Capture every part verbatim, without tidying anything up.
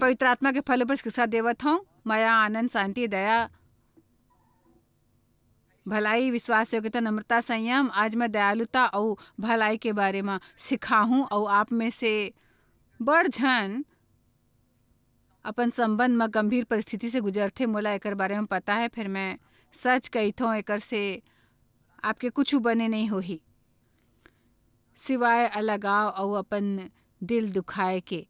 पवित्र आत्मा के फल ऊपर शिक्षा देवत हूँ, मया, आनंद, शांति, दया, भलाई, विश्वास योग्यता, नम्रता, संयम। आज मैं दयालुता अउ भलाई के बारे म सिखाहूँ, अउ आप में से बड़ झन अपन संबंध म गंभीर परिस्थिति से गुजरथे, मोला एकर बारे म पता है। फिर मैं सच कहिथों, एकर से आपके कुछ बने नहीं होही, सिवाय अलगाव अउ अपन दिल दुखाए के।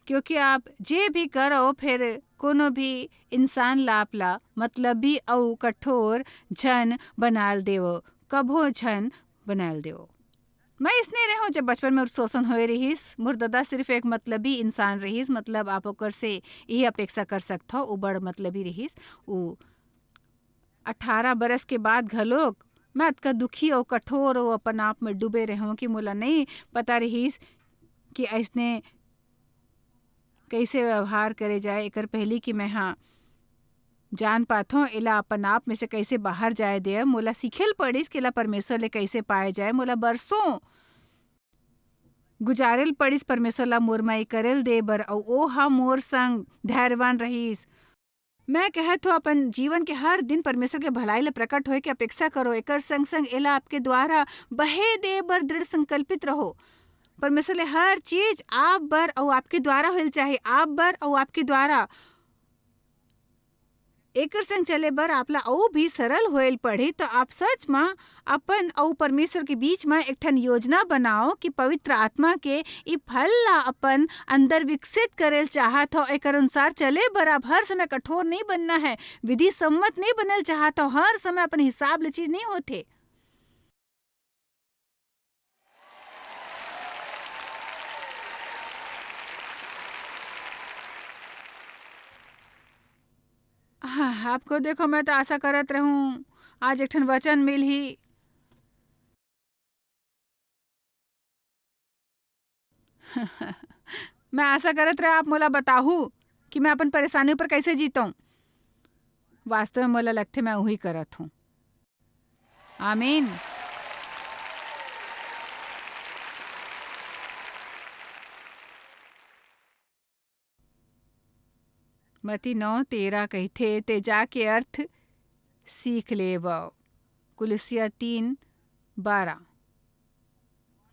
क्योंकि आप जे भी करो, फिर कोनो भी इंसान ला आप ला मतलबी अउ कठोर झन बनाल देवो, कभो झन बनाल देवो। मैं इसने रहूं, जब बचपन में शोषण होए रहिस, मोर ददा सिर्फ एक मतलबी इंसान रहिस, मतलब आप ओकर से यही अपेक्षा कर सकथो, वो बड़ मतलबी रहिस। वो अठारह बरस के बाद घलोक मैं अतका दुखी अउ कठोर अउ अपन आप में डूबे रहूं कि मोला नहीं पता रहिस कि अइसने कइसे व्यवहार करे जाए। एकर पहिली कि मैं हा जान पाथों, एला अपन आप में से कइसे बाहर जाए दे, मोला सीखे ल पड़िस कि एला परमेश्वर ले कइसे पाए जाए। मोला बरसों गुजारे ल पड़िस परमेश्वर ला मोर माई करे ल दे बर, अउ ओ हा मोर संग धैर्यवान रहिस। मैं कहत हो, अपन जीवन के हर दिन परमेश्वर के भलाई ले प्रकट होए के अपेक्षा करो। एकर संग संग एला आपके द्वारा बहे दे बर दृढ़ संकल्पित रहो। परमेश्वर ले हर चीज आप बर अउ आपके द्वारा होए ल चाहे, आप बर अउ आपके द्वारा। एकर संग चले बर आप ला अउ भी सरल होए ल पड़ही, तो आप सच म अपन अउ परमेश्वर के बीच म एक ठन योजना बनाओ कि पवित्र आत्मा के ई फल ला अपन अंदर विकसित करे ल चाहत हो। एकर अनुसार चले बर आप हर समय कठोर नहीं बनना है, विधि सम्मत नहीं बने ल चाहत हो, हर समय अपन हिसाब ले चीज नहीं होथे। हाँ, आपको देखो, मैं तो आशा करत रहूं आज एक ठन वचन मिलही। मैं आशा करत रहे आप मोला बताहू कि मैं अपन परेशानी ऊपर कैसे जीतूं। वास्तव में मोला लगथे मैं उही करत हूँ। आमीन। मती नौ तेरह कहिथे, "ते जाके अर्थ सीख लेवव।" कुलिसिया तीन बारह।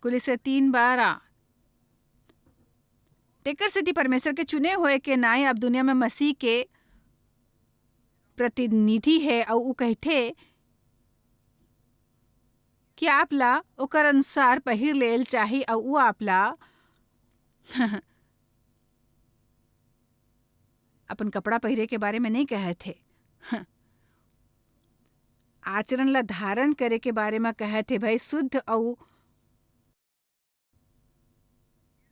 कुलिसिया तीन बारह। तेकर सेती परमेश्वर के चुने होए के नाई अब दुनिया में मसीह के प्रतिनिधि हे, अऊ ऊ कहिथे कि आप ला ओकर अनुसार पहिर लेल चाही, अऊ ऊ आप ला अपन कपड़ा पहिरे के बारे में नहीं कहत हे, आचरण ला धारण करे के बारे में कहत हे। भाई, शुद्ध अऊ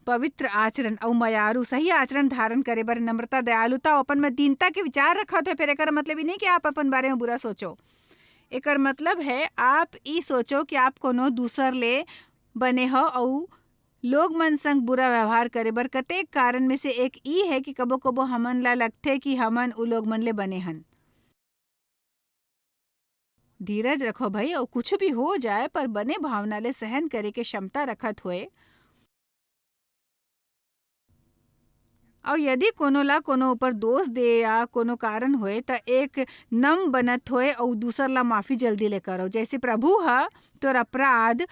पवित्र आचरण अऊ मयारू, सही आचरण धारण करे बर नम्रता, दयालुता अऊ अपन में दीनता के विचार रखत हे। फेर एकर मतलब ई नहीं कि आप अपन बारे में बुरा सोचो। एकर मतलब है आप ई सोचो कि आप कोनो दूसर ले बने हो अऊ लोग मन संग बुरा व्यवहार करे बर कतेक कारण में से एक ई है कि कबो-कबो हमन ला लगथे कि हमन उ लोग मन ले बने हन। धीरज रखो भाई, अऊ कुछ भी हो जाए, पर बने भावना ले सहन करे के क्षमता रखत होए। अऊ यदि कोनो ला कोनो ऊपर दोष दे या कोनो कारण होए, त एक नम बनत होए अऊ दूसर ला माफी जल्दी ले करो, जैसे प्रभु ह तोर अपराध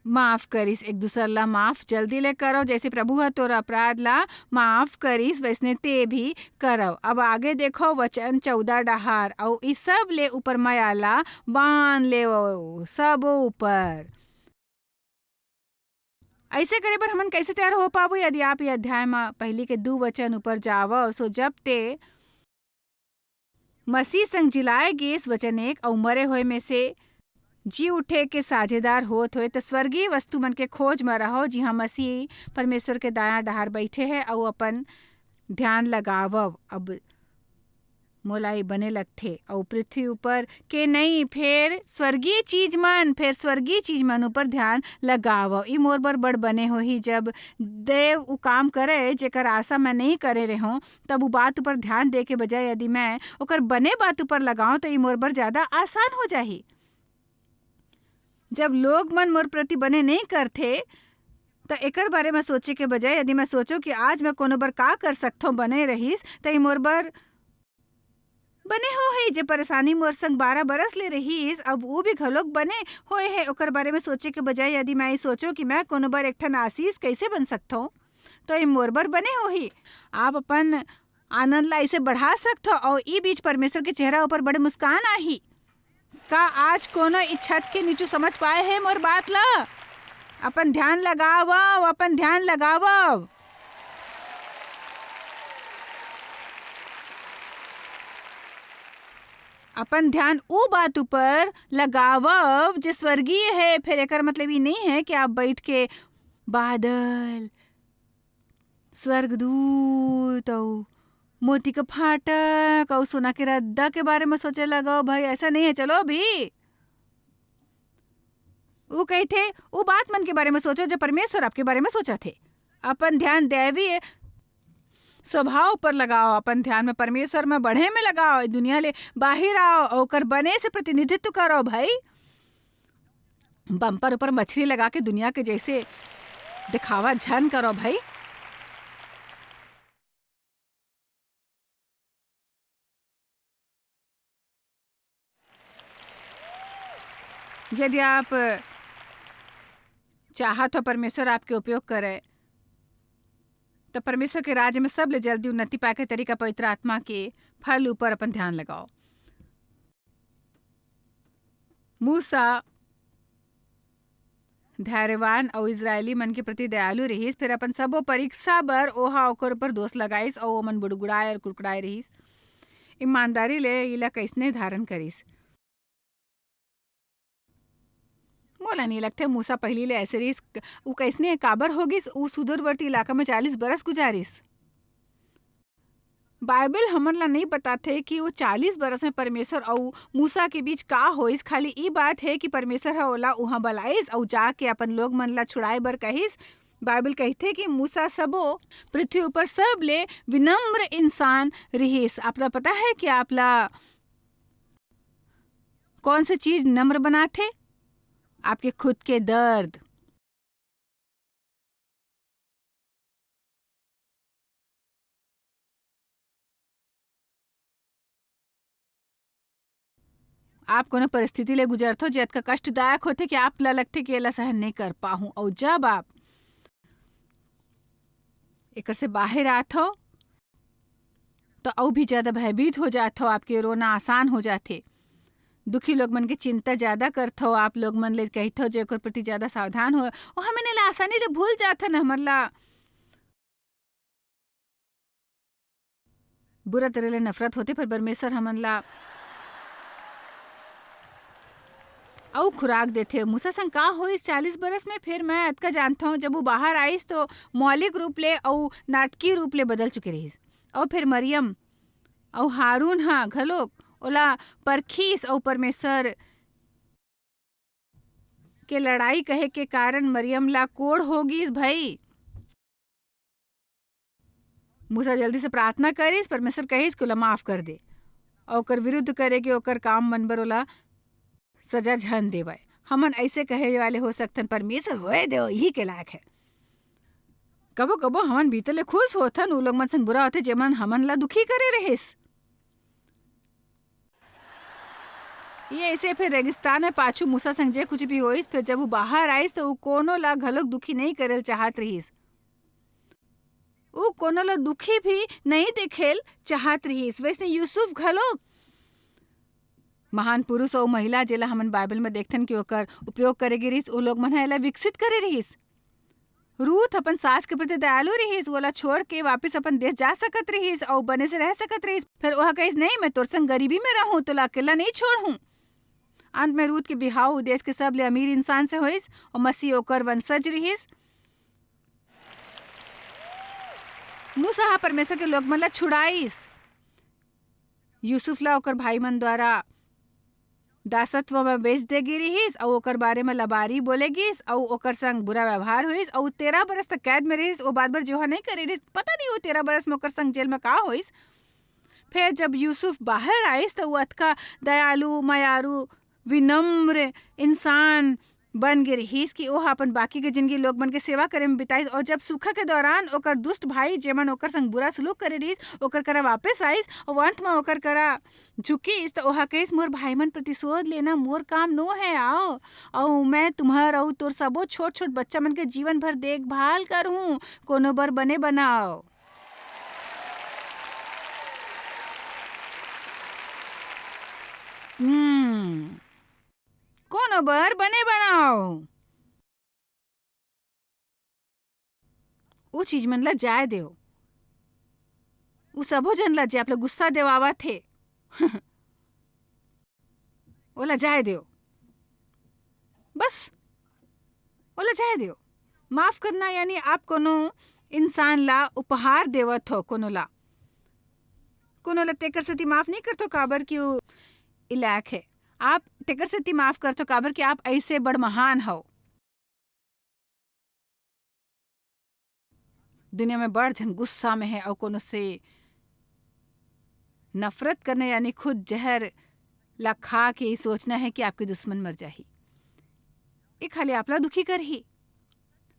माफ करिस। एक दूसर ला माफ जल्दी ले करो, जैसे प्रभु ह तोर अपराध ला माफ करिस, वैसने ते भी करव। अब आगे देखो वचन चौदह डहार, अऊ इस सब ले ऊपर मया ला बांध लेवो, सबो ऊपर। ऐसे करे बर हमन कैसे तैयार हो पाबो? यदि आप ये अध्याय म पहली के दू वचन ऊपर जावव, सो जब ते मसीह संग जिलाए गेस, वचन एक, अऊ मरे होए में से जी उठे के साझेदार होत होए, त स्वर्गीय वस्तु मन के खोज म रहो, जिहां मसीह परमेश्वर के दायां डहार बैठे हे, अऊ अपन ध्यान लगावव। अब मोला ई बने लगथे, अऊ पृथ्वी ऊपर के नई, फेर स्वर्गीय चीज मन, फेर स्वर्गीय चीज मन ऊपर ध्यान लगावव। ई मोर बर बड़ बने होही, जब देव उ काम करे, जेकर आशा मैं नई करे रेहों, तब उ बात ऊपर ध्यान दे के बजाय यदि मैं ओकर बने बात ऊपर लगाऊं, तो ई मोर बर ज्यादा आसान हो जाही। जब लोग मन मोर प्रति बने नई करथे, त एकर बारे म सोचे के बजाय यदि मैं सोचों कि आज मैं कोनो बर का कर सकथों बने रहिस, त ई मोर बर बने होही। जे परेशानी मोर संग बारह बरस ले रहिस, अब ऊ भी घलोक बने होए हे, ओकर बारे म सोचे के बजाय यदि मैं ई सोचों कि मैं कोनो बर एक ठन आशीष कइसे बन सकथों, त ई मोर बर बने होही। आप अपन आनंद ला इसे बढ़ा सकथो अउ ई बीच परमेश्वर के चेहरा ऊपर बड़े मुस्कान आही। का आज कोनो ई छत के नीचू समझ पाए हे मोर बात ला? अपन ध्यान लगावव, अपन ध्यान लगावव। अपन ध्यान ऊ बात ऊपर लगावव जे स्वर्गीय हे। फिर एकर मतलब ई नहीं है कि आप बैठ के बादल, स्वर्गदूत अउ मोती के फाटक अउ सोना के रद्दा के बारे में सोचे लगव भाई, ऐसा नहीं है। चलो अभी ऊ कहिथे, ऊ बात मन के बारे में सोचो जो परमेश्वर आपके बारे में सोचत हे। अपन ध्यान दैवीय स्वभाव पर लगाओ, अपन ध्यान में परमेश्वर में बढ़े में लगाओ, दुनिया ले बाहिर आओ, ओकर बने से प्रतिनिधित्व करो भाई। बम्पर ऊपर मछली लगा के दुनिया के जैसे दिखावा झन करो भाई। यदि आप चाहत हो परमेश्वर आपके उपयोग करे, तो परमेश्वर के राज्य में सबले जल्दी उन्नति पाए के तरीका पवित्र आत्मा के फल ऊपर अपन ध्यान लगाओ। मूसा धैर्यवान अउ इस्राएली मन के प्रति दयालु रिहिस, फेर अपन सबो परीक्षा बर ओहा ओकर ऊपर दोष लगाइस, अउ ओमन बुड़बुड़ाए अउ कुड़कुड़ाए रिहिस। ईमानदारी ले इला कइसने धारण करिस? मोला नइ लगथे मूसा पहिली ले ऐसे रिहिस। उ कइसने काबर होगिस? उ सुदूरवर्ती इलाका में चालीस बरस गुजारिस। बाइबल हमन ला नइ बताथे कि वो चालीस बरस में परमेश्वर अउ मूसा के बीच का होइस। खाली ई बात हे कि परमेश्वर ह ओला उहाँ बलाइस अउ जाके अपन लोग मन ला छुड़ाए बर कहिस। बाइबल कहिथे कि मूसा सबो पृथ्वी ऊपर सबले विनम्र इंसान रिहिस। आप ला पता है कि आप ला कौन से चीज नम्र बनाथे? आपके खुद के दर्द। आप कोनो परिस्थिति ले गुजरथो, जे अतका कष्टदायक होथे कि आप ला लगथे कि एला सहन नइ कर पाहूं, अउ जब आप एकर से बाहर आथो, तो अउ भी ज्यादा भयभीत हो जाथो, आपके रोना आसान हो जाथे। दुखी लोग मन के चिंता ज्यादा करथो, आप लोग मन ले कहिथो जे ओकर प्रति ज्यादा सावधान हो, अउ हमन एला आसानी ले भूल जाथन, हमन ला बुरा तरह ले नफरत होथे, पर परमेश्वर हमन ला अउ खुराक देथे। मूसा संग का होइस चालीस बरस में? फेर मैं अतका जानथौं, जब वो बाहर आइस, तो मौलिक रूप ले अउ नाटकीय रूप ले बदल चुके रहिस। अउ फेर मरियम अउ हारून ह घलोक ओला परखिस, अउ परमेश्वर के लड़ाई कहे के कारण मरियम ला कोढ़ हो गिस भई। मूसा जल्दी से प्रार्थना करिस, परमेश्वर कहिस कि ओला माफ कर दे, अउ ओकर विरुद्ध करे के ओकर काम मन बर ओला सजा झन देवय। हमन ऐसे कहे वाले हो सकथन, "परमेश्वर होए दे, यही के लायक है।" कबो-कबो हमन भीतर ले खुश होथन, उ लोग मन संग बुरा होथे, जेमन हमन ला दुखी करे रहिस। ये ऐसे फिर रेगिस्तान में पाछू मूसा संग जे कुछ भी होइस, फिर जब वो बाहर आइस, तो वो कोनो ला घलोक दुखी नहीं करल चाहत रहिस। वो कोनो ला दुखी भी नहीं देखेल चाहत रहिस। वैसने यूसुफ घलोक महान पुरुष अउ महिला, जेला हमन बाइबल में देखथन कि ओकर उपयोग करे गे रिहिस, वो लोग मन ह एला विकसित करे रिहिस। रूथ अपन सास के प्रति दयालु रिहिस, ओला छोड़ के वापिस अपन देश जा सकत रिहिस अउ बने से रह सकत रिहिस। फिर ओह कहिस, "नहीं, मैं तोर संग गरीबी में रहूं, तोला अकेला नहीं छोड़हूं।" अंत में रूथ के बिहाव उ देश के सबले अमीर इंसान से होइस अउ मसीह ओकर वंशज रिहिस। मूसा ह परमेश्वर के लोग मन ला छुड़ाइस। यूसुफ ला ओकर भाई मन द्वारा दासत्व में बेच दे गे रिहिस, अउ ओकर बारे में लबारी बोले गिस, अउ ओकर संग बुरा व्यवहार होइस, अउ तेरह बरस तक कैद में रिहिस। ओ बात बर जेहा नहीं करे रिहिस, पता नहीं वो तेरह बरस में ओकर संग जेल में का होइस। फिर जब यूसुफ बाहर आइस, तो वो अतका दयालु, मयारू, विनम्र इंसान बन गे रिहिस कि ओह अपन बाकी के जिनगी लोग मन के सेवा करे में बिताइस, और जब सूखा के दौरान ओकर दुष्ट भाई, जेमन ओकर संग बुरा सलूक करे रिहिस, ओकर करा वापस आइस, और अंत में ओकर करा झुकिस, त ओहा कहिस, "मोर भाई मन, प्रतिशोध लेना मोर काम नो है, आओ, अउ मैं तुम्हर अउ तोर सबो छोट-छोट बच्चा मन के जीवन भर देखभाल करहूँ, कोनो बर बने बनाओ।" हम्म, कोनो बर बने बनाओ। ओ चीज मन ला जाय देव। उ सबो जन ला, जे आप ला गुस्सा देवावत हे, ओला जाय देव। बस, ओला जाय देव। माफ करना यानी आप कोनो इंसान ला उपहार देवत हो, कोनो ला, कोनो ला तेकर सेती माफ नहीं करथो, काबर कि वो इलायक है। आप तेकर सेती माफ करथो, काबर कि आप ऐसे बड़ महान हो। दुनिया में बड़ झन गुस्सा में है, अउ कोनो से नफरत करना यानी खुद जहर ला खा के ये सोचना है कि आपके दुश्मन मर जाही। ये खाली आप ला दुखी करही।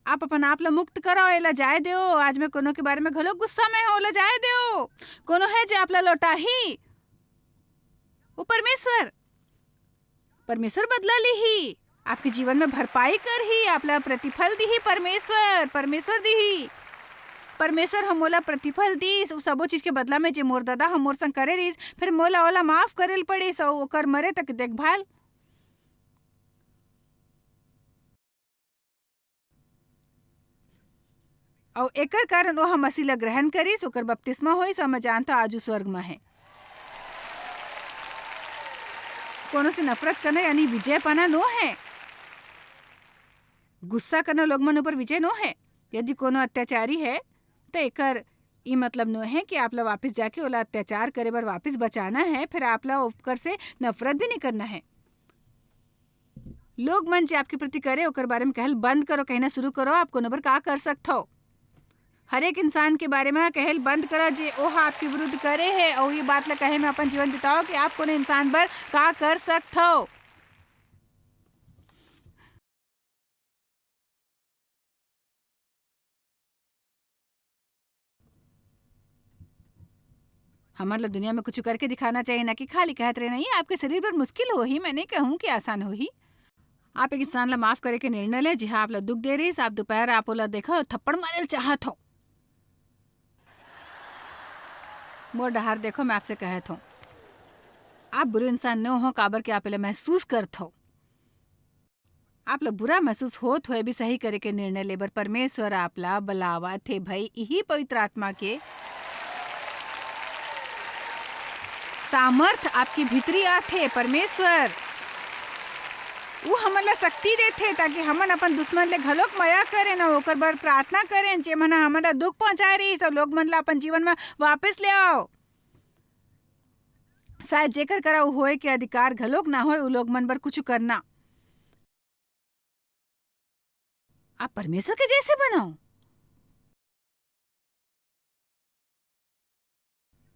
आप अपन आप ला मुक्त करो, एला जाय देव। आज मैं कोनो के बारे में घलो गुस्सा में हो, ओला जाय देव। कोनो है जे आप ला लौटाही? वो परमेश्वर। परमेश्वर बदला लिही, आपके जीवन में भरपाई करही, आप ला प्रतिफल दिही परमेश्वर, परमेश्वर दिही। परमेश्वर ह मोला प्रतिफल दीस, उ सबो चीज के बदला में जे मोर ददा ह मोर संग करे रहिस, फिर मोला ओला माफ करे ल पड़िस अउ ओकर मरे तक देखभाल। अउ एकर कारण ओह मसीह ला ग्रहण करिस, ओकर बपतिस्मा होइस, अउ मैं जानथव, आज उ स्वर्ग म हे। कोनो से नफरत करना यानी विजय पाना नो हे। गुस्सा करना लोग मन ऊपर विजय नो हे। यदि कोनो अत्याचारी हे, त एकर ई मतलब नो हे कि आप ला वापिस जाके ओला अत्याचार करे बर वापिस बचाना हे, फिर आप ला ओकर से नफरत भी नहीं करना हे। लोग मन जे आपके प्रति करे, ओकर बारे में कहल बंद करो, कहना शुरू करो, आप कोनो बर का कर सकथव। हर एक इंसान के बारे में कहल बंद करो, जे ओह आपके विरुद्ध करे हे, अउ ये बात ला कहे में अपन जीवन बिताओ कि आप कोनो इंसान बर का कर सकथव। हमन ला दुनिया में कुछ करके दिखाना चाहिए, ना कि खाली कहत रहना, "ये आपके शरीर पर मुश्किल होही, मैं नहीं कहूँ कि आसान होही।" आप एक इंसान ला माफ करे के निर्णय ले, जिहा आप ला दुख दे रहिस, आप दोपहर आप ओला देखो, थप्पड़ मारे ल चाहत हो। मोर डहार देखो, मैं आपसे कहत हूँ, आप बुरे इंसान न हो, काबर कि आप एला महसूस करत हो। आप ला बुरा महसूस होत होए भी सही करे के निर्णय लेबर परमेश्वर आप ला बलावत हे भई। इही पवित्र आत्मा के सामर्थ आपके भीतरी आथे। परमेश्वर उ हमन ला शक्ति देथे ताकि हमन अपन दुश्मन ले घलोक मया करें अउ ओकर बर प्रार्थना करें, जेमन ह हमन ला दुख पहुंचाए रहिस अउ लोग मन ला अपन जीवन में वापस ले आओ। शायद जेकर करा उ होए के अधिकार घलोक ना होए, उ लोग मन बर कुछ करना। आप परमेश्वर के जैसे बनो।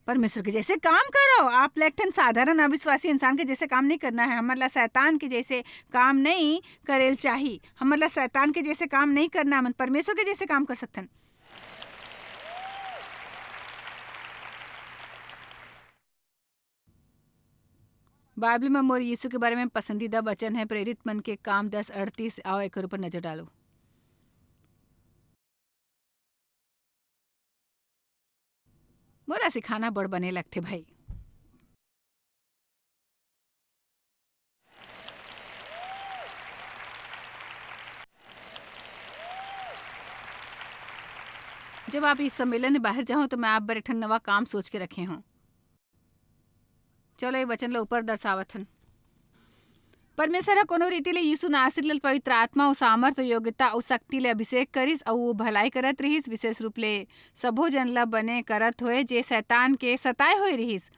परमेश्वर के जैसे काम करो। आप ला एक ठन साधारण अविश्वासी इंसान के जैसे काम नहीं करना है। हमन ला शैतान के जैसे काम नहीं करेल चाही। हमन ला शैतान के जैसे काम नहीं करना, हमन परमेश्वर के जैसे काम कर सकथन। बाइबल में मोर यीशु के बारे में पसंदीदा वचन है प्रेरित मन के काम दस अड़तीस। आओ, एकर ऊपर नजर डालो। मोला सिखाना बड़ बने लगथे भाई। जब आप इस सम्मेलन में बाहर जाओ तो मैं आप बर एक ठन नवा काम सोच के रखे हूँ। चलो, ये वचन ला ऊपर दर्शावत हन। परमेश्वर ह कोनो रीति ले यीशु नासरी ल पवित्र आत्मा अउ सामर्थ, योग्यता अउ शक्ति ले अभिषेक करिस, अउ वो भलाई करत रिहिस, विशेष रूप ले सबो जन ल बने करत होए, जे शैतान के सताए होए रिहिस।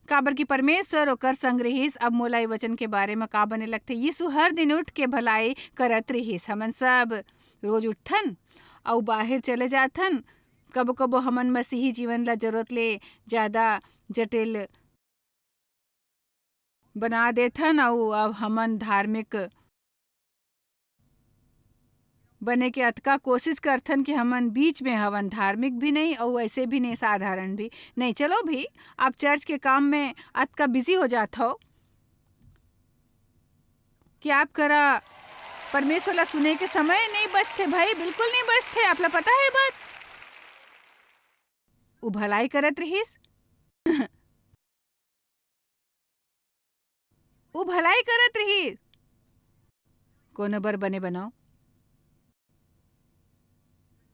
काबर कि परमेश्वर ओकर संग रिहिस। अब मोला ये वचन के बारे म का बने लगथे, यीशु हर दिन उठ के भलाई करत रिहिस। हमन सब रोज उठथन अउ बाहर चले जाथन। कबो-कबो हमन मसीही जीवन ला जरूरत ले ज्यादा जटिल बना देथन, अउ अब हमन धार्मिक बने के अतका कोशिश करथन कि हमन बीच में हवन, धार्मिक भी नहीं अउ ऐसे भी नहीं, साधारण भी नहीं। चलो भी, आप चर्च के काम में अतका बिजी हो जात हो कि आप करा परमेश्वर ला सुने के समय नहीं बचथे भाई, बिल्कुल नहीं बचथे। आप ला पता है बात? उ भलाई करत रहिस। उ भलाई करत रहिस। कोनो बर बने बनाओ।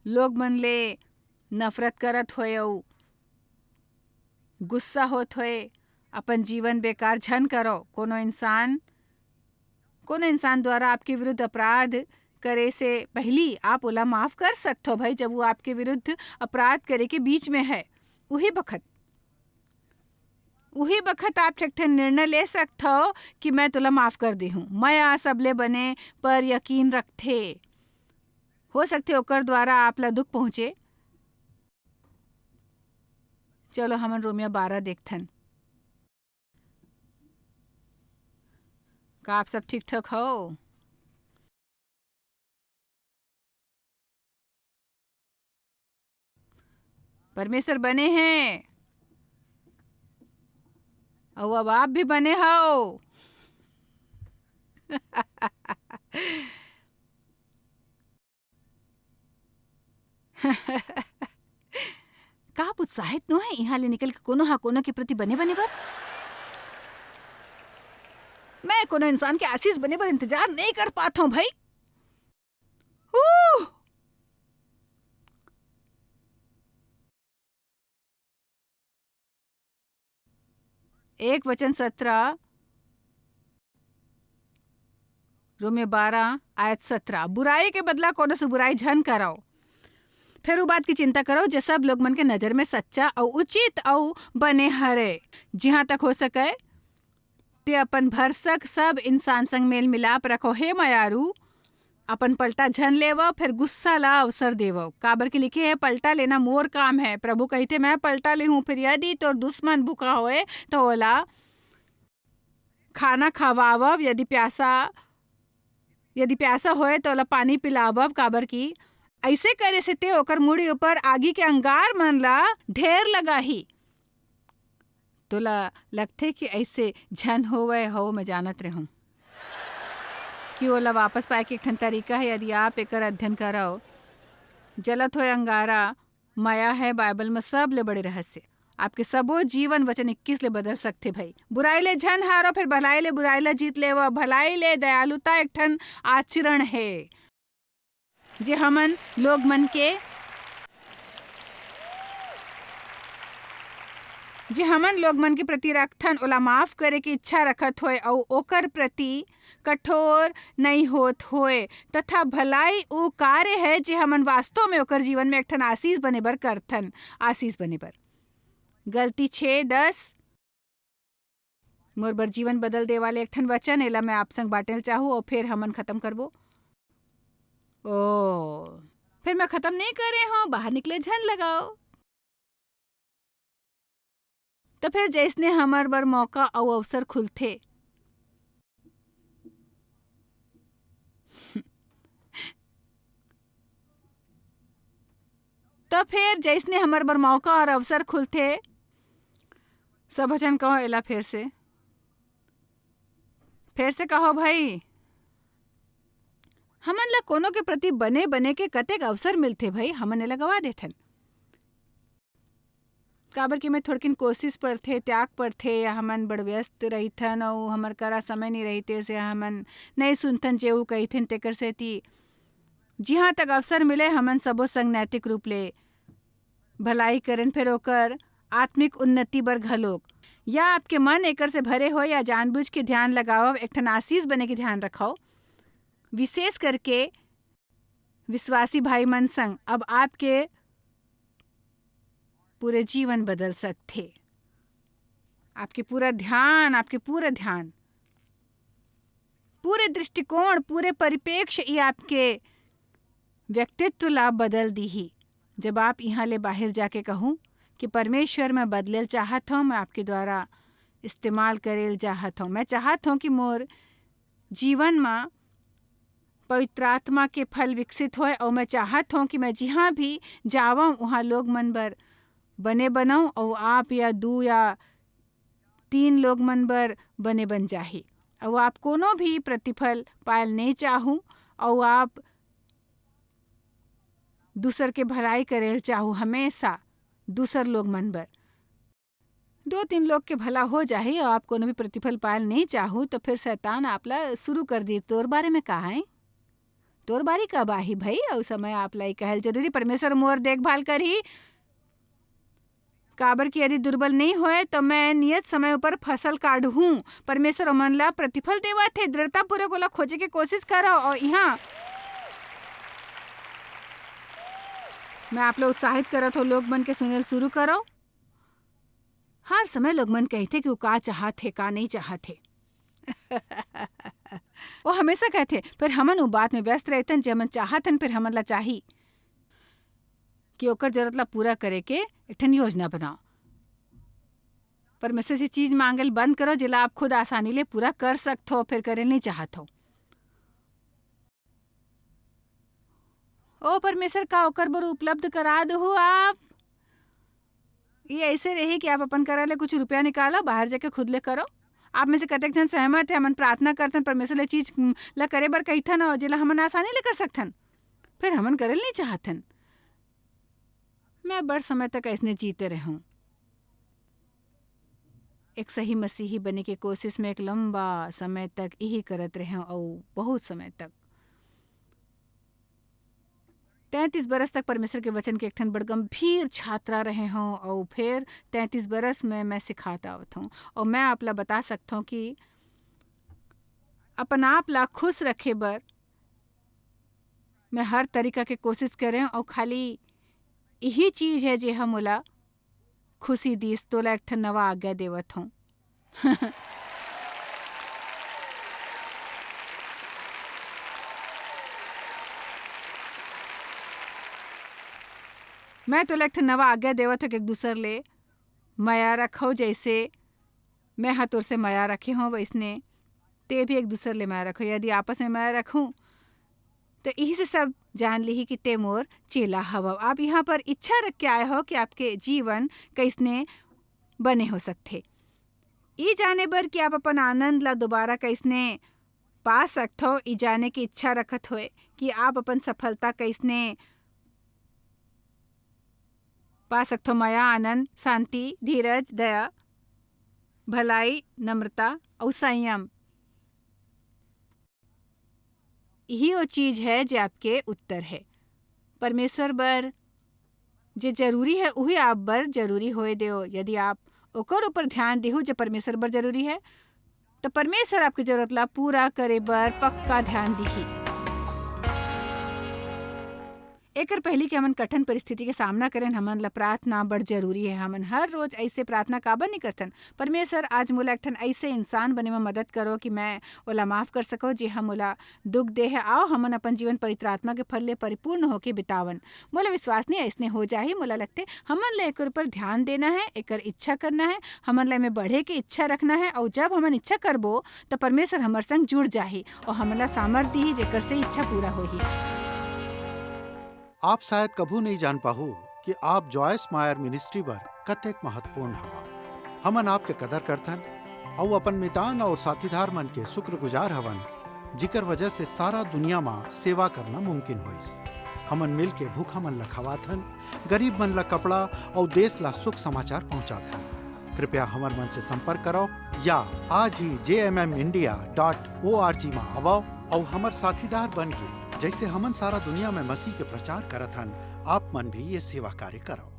लोग मन ले नफरत करत होए अउ गुस्सा होत होए अपन जीवन बेकार झन करो। कोनो इंसान, कोनो इंसान द्वारा आपके विरुद्ध अपराध करे से पहली आप ओला माफ कर सकथो भाई, जब वो आपके विरुद्ध अपराध करे के बीच में है। उही बखत, उही बखत आप एक ठन निर्णय ले सकथो कि मैं तोला माफ कर देहूँ। मया सबले बने पर यकीन रखथे। हो सकथे ओकर द्वारा आप ला दुख पहुँचे। चलो हमन रोमियो बारह देखथन। का आप सब ठीक ठाक हो? परमेश्वर बने हैं, अउ अब आप भी बने हो। का आप उत्साहित नो है इहाँ ले निकल के कोनो हा कोनो के प्रति बने बने बर? मैं कोनो इंसान के आशीष बने बर इंतजार नहीं कर पात हूँ भाई। हू! एक वचन सत्रह, रोमियो बारह आयत सत्रह, बुराई के बदला कोनो से बुराई झन करव। फेर उ बात की चिंता करव, जे सब लोग मन के नजर में सच्चा अउ उचित अउ बने हरे। जिहाँ तक हो सके, ते अपन भरसक सब इंसान संग मेल मिलाप रखो। हे मयारू, अपन पलटा झन लेवव, फेर गुस्सा ला अवसर देवव, काबर कि लिखे हे, "पलटा लेना मोर काम है।" प्रभु कहिथे, "मैं पलटा लेहूँ।" फिर यदि तोर दुश्मन भूखा होए, तो ओला खाना खवावव, यदि प्यासा, यदि प्यासा होए, तो ओला पानी पिलावव, काबर कि ऐसे करे से ते ओकर मुड़ी ऊपर आगी के अंगार मन ला ढेर लगाही। तोला लगथे कि ऐसे झन होवय? हव, मैं जानत रहूं कि ओला वापस पाए के एक ठन तरीका है। यदि आप एकर अध्ययन करव, जलत होए अंगारा मया है बाइबल में सबले बड़े रहस्य। आपके सबो जीवन वचन इक्कीस ले बदल सकथे भाई। बुराई ले झन हारो, फिर भलाई ले बुराई ला जीत लेवव। भलाई ले दयालुता एक ठन आचरण है। जे हमन लोग मन के, जे हमन लोग मन के प्रति रखथन, ओला माफ करे के इच्छा रखत होए अउ ओकर प्रति कठोर नइ होत होए, तथा भलाई उ कार्य है, जे हमन वास्तव में ओकर जीवन में एक ठन आशीष बने बर करथन। आशीष बने बर। गलती छः दस। मोर बर जीवन बदल दे वाले एक ठन वचन, एला मैं आप संग बांटे ल चाहूँ, अउ फेर हमन खत्म करबो। ओ, फेर मैं खत्म नहीं करे हूँ, बाहर निकले झन लगाओ। तो फेर जैसने हमर बर मौका अउ अवसर खुलथे, तो फेर जैसने हमर बर मौका और अवसर खुलथे, सब झन कहो एला फेर से, फेर से कहो भाई, हमन ला कोनो के प्रति बने, बने के कतेक अवसर मिलथे भाई, हमन एला गवा देथन। काबर कि मैं थोड़किन कोशिश पड़थे, त्याग पड़थे, या हमन बड़ व्यस्त रहिथन अउ हमर करा समय नहीं रहिथे, से हमन नहीं सुनथन जे ऊ कहिथन, तेकर सेती जिहाँ तक अवसर मिले, हमन सबो संग नैतिक रूप ले भलाई करेन, फेर ओकर आत्मिक उन्नति बर घलोक। या आपके मन एकर से भरे हो या जानबूझ के ध्यान लगावव, एक ठन आशीष बने के ध्यान रखव। विशेष करके विश्वासी भाई मन संग अब आपके पूरे जीवन बदल सकथे। आपके पूरा ध्यान, आपके पूरा ध्यान, पूरे दृष्टिकोण, पूरे परिप्रेक्ष्य, ये आपके व्यक्तित्व ला बदल दीही। जब आप यहाँ ले बाहर जाके कहूँ कि परमेश्वर, मैं बदले ल चाहत हूँ, मैं आपके द्वारा इस्तेमाल करे ल चाहत हूँ, मैं चाहत हूँ कि मोर जीवन मा पवित्र आत्मा के फल विकसित होए, अउ मैं चाहत हूँ कि मैं जिहाँ भी जावं, उहाँ लोग मन बर बने बनऊँ, अउ आप या दू या तीन लोग मन बर बने बन जाही। अउ आप कोनो भी प्रतिफल पायल नहीं चाहू, अउ आप दूसर के भलाई करे ल चाहू, हमेशा दूसर लोग मन बर। दो तीन लोग के भला हो जाही अउ आप कोनो भी प्रतिफल पायल नहीं चाहू, तो फिर शैतान आप ला शुरू कर दी, "तोर बारे में का है? तोर बारी कब आही भाई?" अउ समय आप ला ई कहल जरूरी, "परमेश्वर मोर देखभाल करही।" काबर कि यदि दुर्बल नहीं होए, तो मैं नियत समय ऊपर फसल काढ़हूँ। परमेश्वर ओमन ला प्रतिफल देवत हे, दृढ़तापूर्वक ओला खोजे के कोशिश करो। अउ इहाँ मैं आप ला उत्साहित करत हो, लोग मन के सुनेल शुरू करो। हर समय लोग मन कहथे कि वो का चाहत हे, का नहीं चाहत हे। वो हमेशा कहथे, "फिर हमन वो बात में व्यस्त रहतन, जे हमन चाहत हन, फिर हमन ला चाही।" कि ओकर जरूरत ला पूरा करे के एक ठन योजना बनाओ। परमेश्वर से चीज मांगल बंद करो, जेला आप खुद आसानी ले पूरा कर सकथो, फिर करे नहीं चाहत हो। ओ परमेश्वर, का ओकर बर उपलब्ध करा दहू आप? ये ऐसे रही कि आप अपन करा ले कुछ रुपया निकालो, बाहर जाके खुद ले करो। आप में से कतेक झन सहमत है, हमन प्रार्थना करथन, परमेश्वर ले चीज, उम, ला करे बर कहिथन, अउ जेला हमन आसानी ले कर सकथन, फिर हमन करे ल नहीं चाहथन। मैं बड़ समय तक ऐसने जीते रहूं, एक सही मसीही बने के कोशिश में एक लंबा समय तक यही करत रहूं, अउ बहुत समय तक, तैंतीस बरस तक परमेश्वर के वचन के एक ठन बड़ गंभीर छात्रा रहे हूं, अउ फिर तैंतीस बरस में मैं सिखात आवत हूं। अउ मैं आप ला बता सकत हूं कि अपन आप ला खुश रखे बर मैं हर तरीका के कोशिश करे हूं, अउ खाली यही चीज है, जे हम ओला खुशी दीस, तोला एक ठन नवा आज्ञा देवत हूं। मैं तोला एक ठन नवा आज्ञा देवत हूं कि एक दूसर ले मया रखो, जैसे मैं हा तोर से मया रखे हूं, वैसने ते भी एक दूसर ले मया रखो। यदि आपस में मया रखूं, तो यही से सब जान लिही कि ते मोर चेला हवव। आप यहाँ पर इच्छा रख के आए हो कि आपके जीवन कैसने बने हो सकथे। ई जाने बर कि आप अपन आनंद ला दोबारा कैसने पा सकथो, ई जाने की इच्छा रखत होए कि आप अपन सफलता कैसने पा सकथो, मया, आनंद, शांति, धीरज, दया, भलाई, नम्रता अउ संयम। इही वो चीज है जे आपके उत्तर है। परमेश्वर बर जे जरूरी है, उही आप बर जरूरी होए देव। यदि आप ओकर ऊपर ध्यान देहू जे परमेश्वर बर जरूरी है, तो परमेश्वर आपके जरूरत ला पूरा करे बर पक्का ध्यान दिही। एकर पहली कि हमन कठिन परिस्थिति के सामना करें, हमन ला प्रार्थना बड़ जरूरी है। हमन हर रोज ऐसे प्रार्थना काबर नहीं करथन? "परमेश्वर, आज मोला एक ठन ऐसे इंसान बने में मदद करो कि मैं ओला माफ कर सको, जे हम ओला दुख दे है। आओ, हमन अपन जीवन पवित्र आत्मा के फल ले परिपूर्ण होके बितावन।" मोला विश्वास नहीं, ऐसने हो जाही। मोला लगथे, हमन ला एकर ऊपर ध्यान देना है, एकर इच्छा करना है, हमन ला एमे बढ़े के इच्छा रखना है, अउ जब हमन इच्छा करबो, त परमेश्वर हमर संग जुड़ जाही अउ हमन ला सामर्थ दिही, जेकर से इच्छा पूरा होही। आप शायद कभू नहीं जान पाहू कि आप जॉयस मायर मिनिस्ट्री बर कतेक महत्वपूर्ण हवा। हमन आपके कदर करथन अउ अपन मितान अउ साथीदार मन के शुक्रगुजार हवन, जिकर वजह से सारा दुनिया मा सेवा करना मुमकिन होइस। हमन मिल के भूखा मन ला खवाथन, गरीब मन ला कपड़ा अउ देश ला शुभ समाचार पहुंचाथन। कृपया हमर मन से संपर्क करो या आज ही J M M India dot O R G मा आवव अउ हमर साथीदार बन के, जैसे हमन सारा दुनिया में मसीह के प्रचार करत हन, आप मन भी ये सेवा कार्य करो।